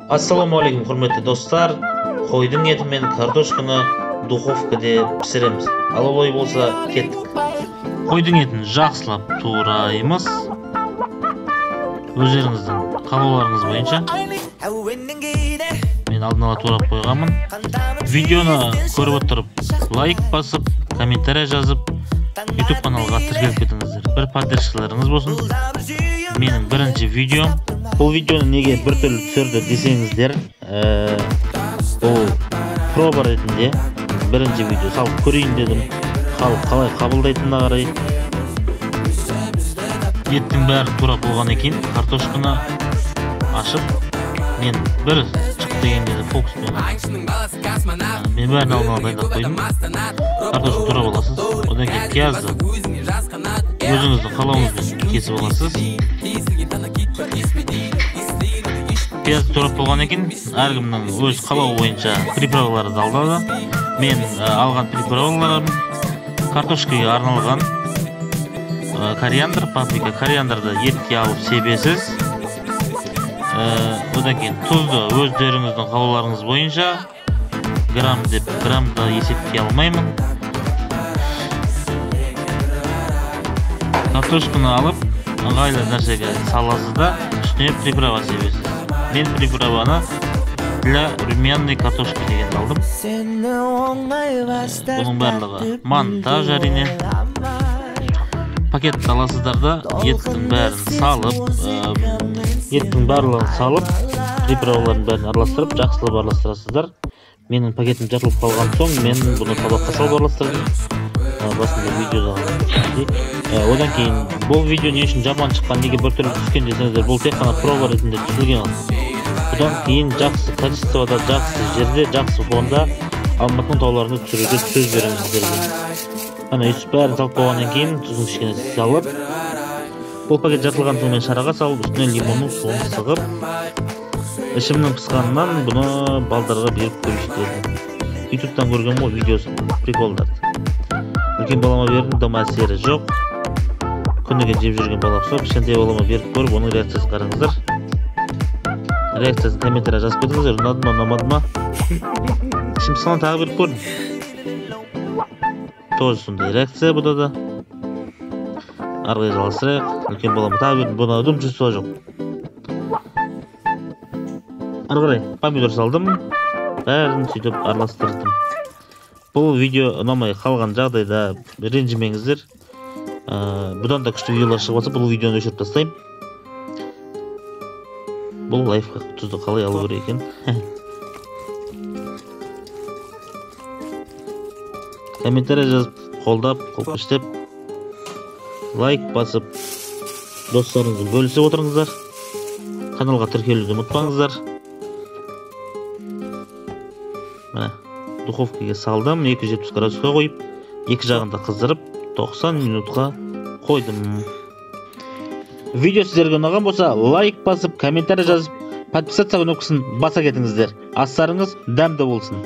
Ассалаумағалейкум, құрметті достар. Қойдың еті мен картошканы духовкада пісіреміз. Ал олай болса, кеттік. Қойдың етін жақсылап тураймыз. Өздеріңіздің қалауларыңыз бойынша. Мен алдын ала турап қойғанмын. Видеоны көріп отырып, лайк басып, комментарий жазып, YouTube каналға тіркеліп кетіңіздер. Бір поддержкаларыңыз болсын. Менің бірінші видеом. Бұл видеоны неге біртүрлі түсірді десеңіздер, бұл проба ретінде бірінші видео салып көрейін дедім. Халық қалай қабылдайтынына қарай. Еттің бәрі турап болғаннан кейін картошканы ашып, мен бір шық деген кезде фокуспен мен бәрін алдын ала дайындап қойдым. Картошканы турап аласыз, одан кейін пиязды өзіңіздің қалауыңызбен кесіп аласыз. Пиязды турап болғаннан кейін әркімнің өз қалауы бойынша приправаларды алады. Мен алған приправаларым картошкаға арналған кориандр, паприка. Кориандрды етке алып себесіз. Одан кейін тұзды өздеріңіздің қалауларыңыз бойынша грамм деп граммда есептей алмаймын. Картошканы алып ыңғайлы нәрсеге саласыз да үстіне приправа себесіз. Мен приправаны для румяной картошки дегенді алдым. Бұның барлығы монтаж, әрине. Пакетті аласыздар да еттің бәрін салып, еттің барлығын салып, приправалардың бәрін араластырып, жақсылап араластырасыздар. Менің пакетім жартылып қалған соң, мен бұны табаққа салып араластырдым. Басында видеода. Одан кейін бұл видео не үшін жаман шыққан, неге біртүрлі түскен десеңіздер, бұл тек қана проба ретінде түсірілген. Бұдан кейін жақсы качествода, жақсы жерде, жақсы фонда Алматының тауларында түсіруге сөз беремін сіздерге. Ана өйстіп бәрін салып болғаннан кейін тұзын кішкене салып, бұл пакет жартылған соң мен шараға салып, үстіне лимонның суын сығып, ішімнің пысқанынан бұны балдарға беріп көрейінші дедім. Ютубтан көрген ғой видеосын, приколдарды. Үлкен балама бердім, дым әсері жоқ. Күніге жеп жүрген бала ұқсап, кішкентай балама беріп көріп, оның реакциясын қараңыздар. Реакциясын комментария жазып кетіңіздер, ұнады ма, ұнамады ма? Ішім пысқаннан тағы беріп көрдім. Тоже сондай реакция бұда да. Ары қарай жалғастырайық. Үлкен балама тағы бердім, бұны дым чувство жоқ. Ары қарай помидор салдым, бәрін сөйтіп араластырдым. Бұл видео ұнамай қалған жағдайда ренжімеңіздер. Бұдан да күшті видеолар шығып жатса, бұл видеоны өшіріп тастаймын. Бұл лайфхак, тұзды қалай алу керек екен. Комментарий жазып, қолдап, қолпаштап, лайк басып, достарыңызбен бөлісіп отырыңыздар. Каналға тіркелуді ұмытпаңыздар. Міне, духовкаға салдым, 270 градусқа қойып, екі жағында қыздырып, 90 минутқа қойдым. Видео сіздерге ұнаған болса, лайк басып, комментарий жазып, подписаться кнопкасын баса кетіңіздер. Астарыңыз дәмді болсын.